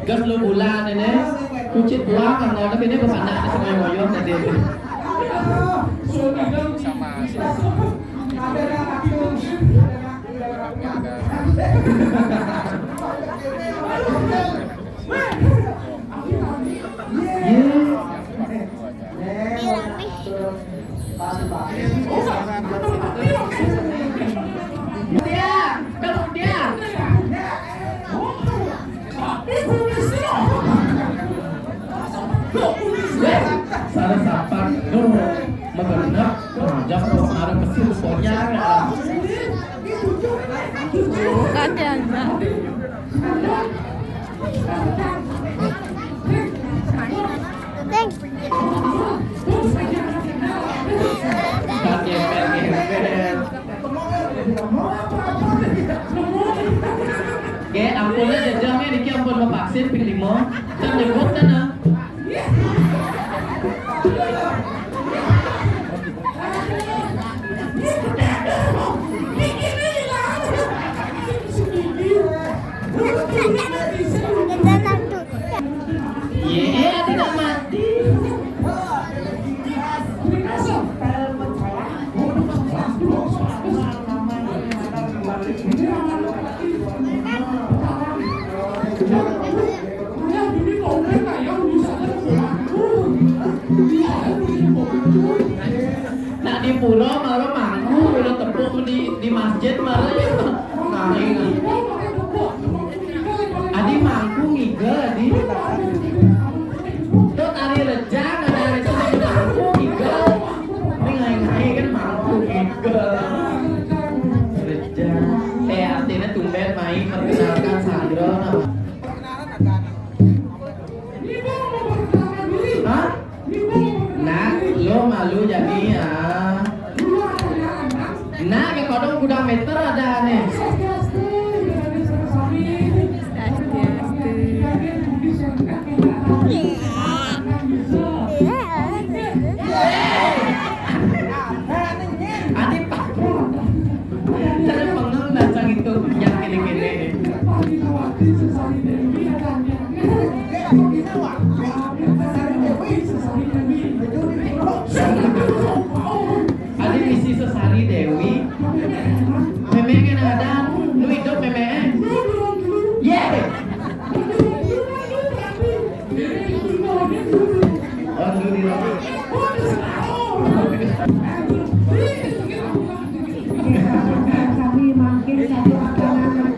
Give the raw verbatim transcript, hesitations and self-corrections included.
Gas lu bulan ini, kucit buang, nggak ada ini, bapak anak semua ngoyong tadi. Sama. Dia, kalau dia. Salah sapa, duh, magenep, ngajak kok arep kecil pokoknya. Bukan ya, enggak. Thanks. Oke, ampun aja, Jam, ya, niki ampun mevaksin ping lima. Kan nyebut kan, ah. Iya, tidak mati. Nak di pura malah mangku, udah tepuk di, di masjid malah ya. Nah, ini. Adi mangku ngiga, Adi. Tuh tari rejang, ada itu di mangku ngiga. Ini ngai-ngai kan mangku ngiga. Rejang. Eh, artinya tumben main perkenalkan Sandro nama. Hah? Nah, lo malu jadi ya. Nah, ke kodong gudang meter ada nih. Adi Pak. Saya pengen nacang itu yang kene-kene. Adi misi Sesari Dewi. Memeng ada, lu hidup memeng. Ye. Alhamdulillah. Kami makin satu akangan.